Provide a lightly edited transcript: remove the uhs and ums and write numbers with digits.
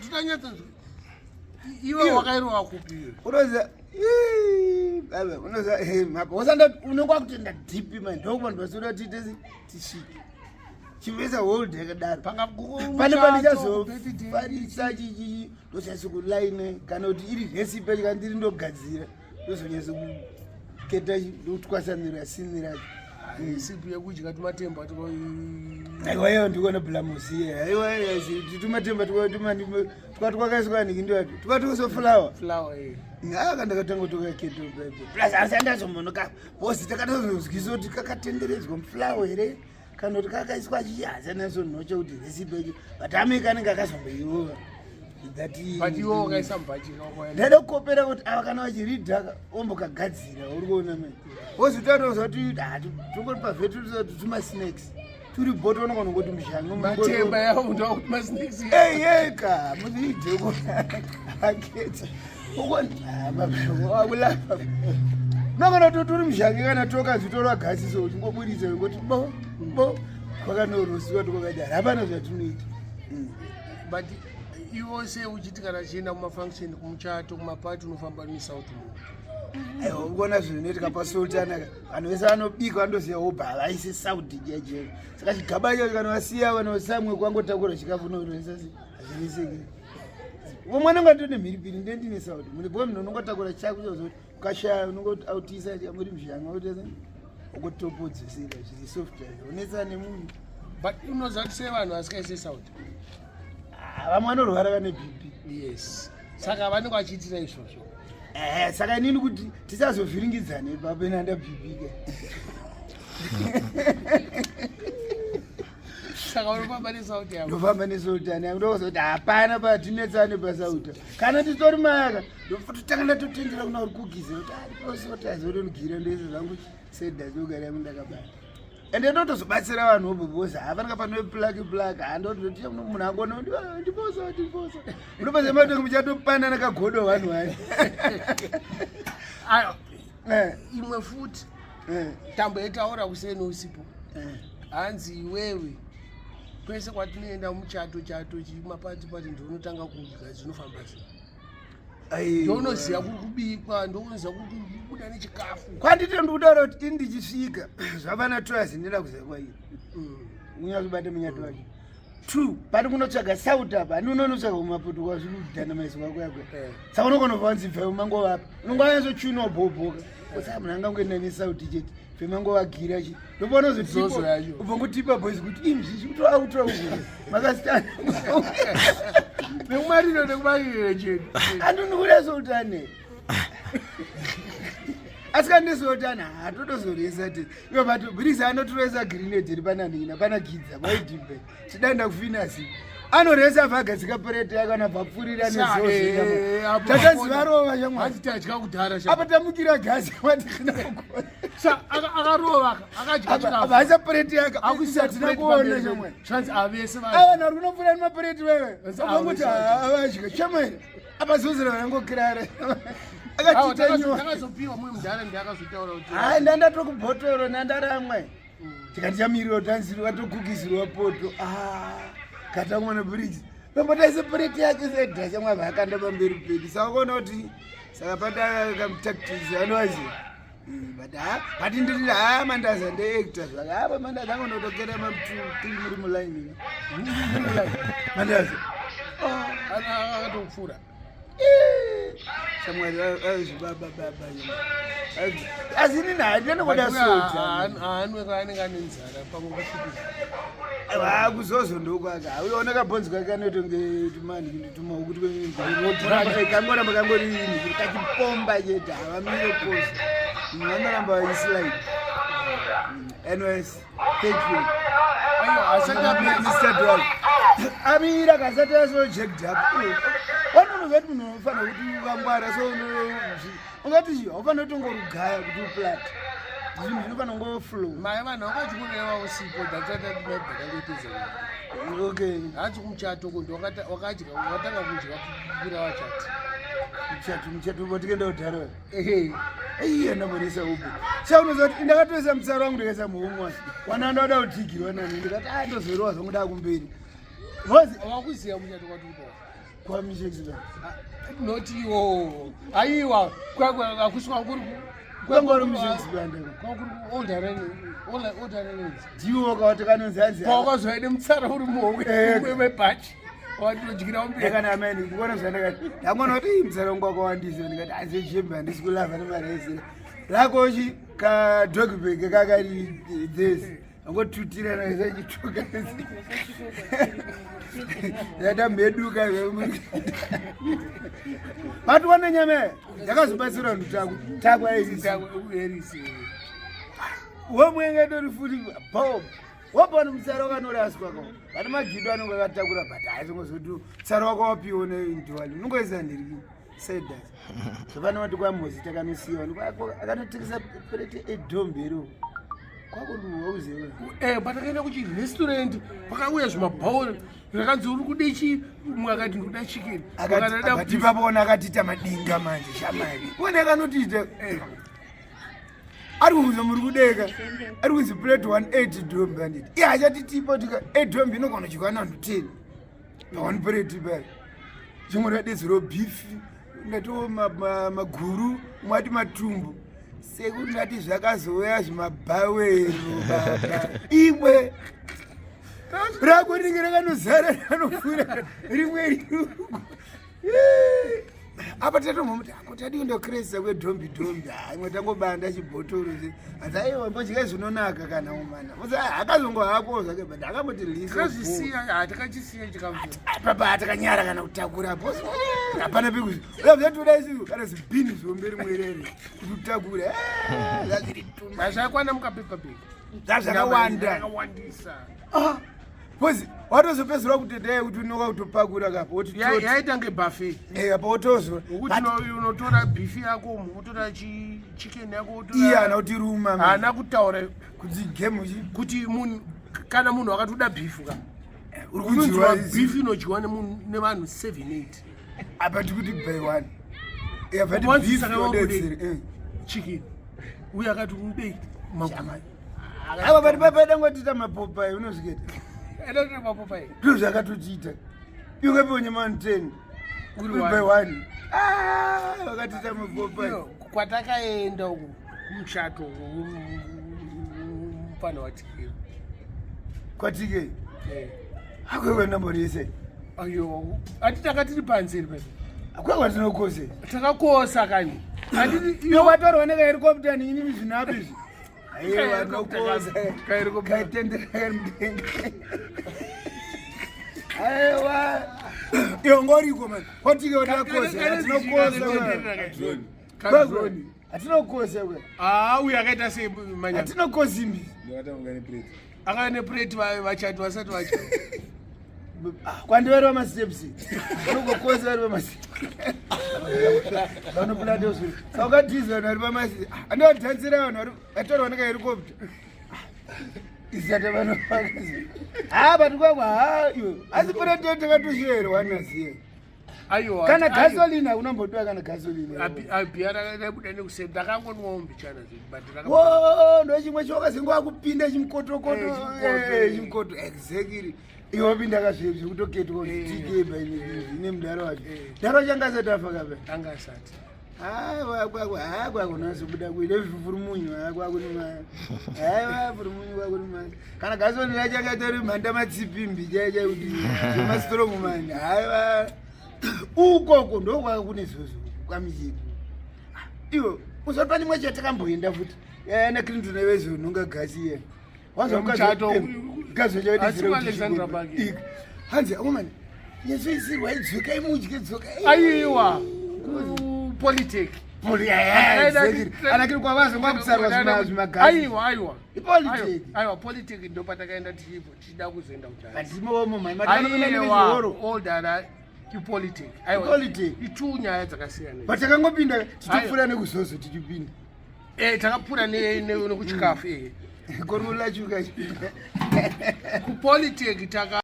Tutanyatsa iwe wakairwa kupi iwe? Unoziva baba unoziva eh, mapa wasanda unenge wakutenda deep man ndokuvanhu vasina tiite tisvike chivesa hold yakadaro pane pandichazofarisa chichi ndoshaisa kulaine kana kuti iri recipe yacho kana ndiri ndogadzira ndozonyatso kuketa ndotwasanura sini racho recipe yekudya tumatemba aiwa iyo ndikuona bulamusi aiwa tumatemba twakaiswa niki ndiwato twatoiswa flower flower eh. aka ndakatanga kutokaketo plus asi andazombonoka bosi takatozonzwisa kuti kakatenderedzwa muflower here kana kuti kakaiswa chihaza nazonhocha kuti recipe yacho but ame kanenge akazomboirova ndaida kukopera kuti ava kana vachiridhaka ombokagadzira uri kuona mai wozotaura kuti ah, tongori pavhetu tumasnacks turi boto unogona kungoti mushangoeyeka muziideko aketi ukonaakulapa unogona kuti turi mushange kana tokazitorwa gasi so uchingoburitsa ngoti bo bo kwakanorosiwa twakadaro hapana zvatinoita mm. but iwo se uchiti kana chienda kumafunction kumuchato kumapati unofamba nesauti munhu aiwa ukuona zvinhu zvinoitika pasultan vanhu vese vanobika vanotoziva wobva havaisi sauti jeje saka chigaba icho kana vasiya vanosamwe kwangotakura chikafu noesasi hazvineseki vamwe anenge atone mhiripiri nde ndine sauti mune bho munhu unongotakura chako chozoti ukashaya unongoautisa muri mzhanga otesa okotopodzesera zviri soft unetsa nemunhu but unoziva kuti sei vanhu vasikaise sauti ah, vamwe vanorwara vane bp yes saka vanenge vachiitira izvozvo eh, saka inini kuti tisazovhiringidzane ipapo ina ndabhibhika saka unofamba nesauti yako ndofamba nesauti yani ndokuza kuti hapana patinetsane pasauta kana titori mayaka ndototanga ndatotendera kuna uri kugiza kuti ariposauti azotonogira ndoise zvangu seda zogara yangu ndakabata ende ndotozobatsira vanhu obvo because hafanaka pane plug plug handototi munhu angona ndiposa ndiposa unopedza matongo muchatopanana kagodo vanhu vaya ayo eh. imwe futi eh. tambo yetaura kuseni usipo eh. hanzi iwewe kwese kwatinoenda muchato chato chimapati pati ndinotanga kudya zvinofamba sei ndounoziva kuri kubikwa ndounoziva kuri kubuda nechikafu kwandite ndikutaura kuti ini ndichisvika zvavana toasi ndinoda kuziva kwairi mm. unyazobata munyato wacho True, pari kunotsvaga sauti apa handi unonotsvaga kumapoto kwazvikudhana maiso kwako yako eh. saka unogona kuvanzi bve mangovapa unonga wanyatsochuna bhobhoka osaa munhu angangoenda nesauti chete bve mangovagira chi ndopaona uzotibva ngotipa boys kuti imzvizvi kutoautora uku makasitana nekumariro nekumariro chete andinikuda sultane asi kana ndisultane hatotozoresa ti ivo but brisa anotoresa grenade iri pana nina pana gidza vaidhibhe chidanda kufinasi anoresa vagadzika purete yake anobva pfurira nezotatadzi varova shamwaritatya kudhara apa tamukira gasi akarova purete yake akusatina kuona shamwari ava nari kunopfura nemapureti wewe avanguti avadya shamwari apa zozera rangokirara akatitanyowakazopiwa mumwe mudhara ndiakazotaura kuti hayi ndandatokubhotoro nandaramwe tikati chamiriro tanziri vatokukisirwa poto ah, katamwana bridge vambotaise pureti yake sedhasha mwa vakanda pamberi pedu saka kuona kuti saka patakamutactics anowazi mm, but ha but ndiri ha mandaza ndeactor zvaka apa mandaza angonotokera matiri muri mulaini mandaza oh. akatopfuura shamwari azvibaba baba asi inini handina kuda sojaanwe kaanenge ane nzara pamwe ah, kuzozo ndokwake auona kabhonzi kake kanotonge tumani tumahuku kangoramba kangori kachipomba chete havamire posa vanoramba vachislide mm, anyways Thank you. Mr. Dog. Amira kasati aso jacked up. Wanono kuti munhu unofanira kuti ukangwara so ungati chi haufanira kutongorugaya kuti uplat. Zvinhu zvinofanira kungoflow. Mai vanhu vakachikureva usipo dzatatatinobheka Okay. Hanzi kumuchato kundi wakadya wakatanga kudya kupira wachati. Muchato muchato watikaenda kudhara. Iye ndamboresa upo. Sha unoziva kuti ndakatoisa mutsaro wangu ndikaisa muhomwe wasi. Wana ndoda kutigirwa nani ndikati ah ndozorowa zvangu ndakumberi. Vozi wakuziya muchato kwati kutoa. Kwamishekisibanda. Not iwo. Aiwa, hakusi kwakuri. Kwanga uri mushekisibanda. Kwakuri old arena. Old arena. Ndiwo wakati kanonzi hanzi. Pawakazoenda mutsara uri muhomwe Eh. webhachi. Watodyira umberi. Ndakana ameni kuona zvandakati. Ndangona kuti ii mutsara wangu wakawandisa ndikati hanzi jembe handisi kulavha nemarezi. Rako chi ka dog bag kakari this. Angotutira naye chituka. Yadamheduka. But wane nyama yakazobatsira vanhu taku takwa Erisi. Womwenga tori futi bob. Wapona mutsara wakanoraswa ko. Vane magido anenge akatakura but haizongozoti mutsara wako wapiwa neindiwali. Unongoisa ndiriki. Said that. Zvapano vati kwaMozi takanosiyiwa akanotengesa purete edhombero. Kwakuruwa uzive. Eh, patakaenda kuchirestaurant pakauya zvimabhauri zvakanzi uri kuda chi umwe akati ndikuda chicken. Akati akati ipapo akatiita madinga manje shamari. Kuona akanotiita ari kunzi muri kudeka ari kunzi plate 180 dhombi anditi iye achatitipa tika edhombi inogona kudyiwa nanhu 10 paone plate paya chimwe radedzero beef ndatiwo maguru mwati matumbu sekuti ndati zvakazouya zvimabhawero baba imwe rako rinenge rakanozara ranofura rimwe riruku apa tatombomuti ako tadii ndokresa kwedhombi dhombi haimwe tangobanda chibhotoro asi aiwa mbodya zvinonaka kana umana akazongo hako zvake but akamboti lisakazvisiya takachisiya chikafu papa takanyara kana kutakura bos hapana pekuzi zvatoda isusu kana zibhini zihombe rimwe rere kuti utakure zvazviri tuma zvakwana mukapepa bhegi zvazvakawanda zvakawandisa Ah, bcause watozopedzerwa kutendai kuti unoka kutopakura kapo woti yaita ngebuffet eh, apa wotozwa wekuti unotora beef yako umu wotora chicken yako wotora iye ana kuti ruma haana kutaura kuti game chi kuti munhu kana munhu akatoda beef ka uri unonzwa kudyiwa beef inodyiwa nevanhu 7 8 apa tikuti by one apa ti Once beef saka wakude. yodetsera eh. Chicken uye akati unodei maguru. Apa pati papa dangotiita mapopai unozviketa Enda mapopai. Ndizvo zvakatotiita iwe ponye manu 10 Uri uri by one. Ah, vakatiita mapopai. Iyo, kwatakaenda uku kumuchato mufana watikiro. Kwatike akwekwe ndamborise. Ayo ati taka tiri panze iri pese. Akwekwe tinokose. Takakosa kani. Handiti Iyo watorwa nekahelicopter nini zvinapi izvi. Aiwa nokosa. Kahelicopter. Kaitendera kari mudenga. Aiwa. Iyo ngoriko man. Kwatike watinokosa. Hatinokosa. Kadrone. Hatinokosa kwe. Ah, uyu akaita sei manyama? Hatinokosi mbi. Ndakatanga neplate. Akauya neplate vachati vasati vacha. Kwandi vari vamasteps. Unogokosa vari vamasteps. Vanopulata usuri. Saka ukadhiza vanhu vari pamasteps. Andovadhansira vanhu vari vatorwa nekahelicopter. Isati vanofakazi. Ha but kwakwa ha iwe. Asi purete takatosherwa naziye. Aiwa. Kana gasoline hakunambodiwa kana gasoline. Bhiya raibuda nekuseni ndakangonwawo mbichana zvedu but Wo ndo chimwe chawakazenga wakupinda chimukotokoto. Eh, chimukoto, Eh, eh. chimukoto exactly. Iwe wapinda kazvebzi kutoketwa tike by ine mudaro wacho. Daro wacho anga asati afa kape. anga asati. Haiwa kwako ha kwako nazobuda kuite furumunyu ha kwako nima. Haiwa furumunyu kwako nima. Kana gasoline yacho yakaita mhanda matsipimbi chai chai kuti zvemastrong man. Haiwa ukoko ndokwaka kune zozo kwamichipo. Iwe uzoti pane imwe chatakamboenda futi. Na Clinton vezonhonga gasi iye. Wanzwa Muchato. gazi wacho Asi kuAlexandra Park. Hanzi akomana nyezoisirwa idzokai mudye dzokai. Aiwa. Politics. Anakiri kwavazo kwakusarwa zvimagasi. Aiwa aiwa. Ipolitiki. Aiwa politics ndo patakaenda tichibva tichida kuzoenda kudhara. Handimomo mhai Aiwa oldara ipolitiki. Aiwa. Ipolitiki. Itu nyaya dzakasiyana. But takangopinda tichipfuura nekuzozo tichipinda. Eh takapfuura nekuchikafu eh. Korulachuka. Kupolitiki taka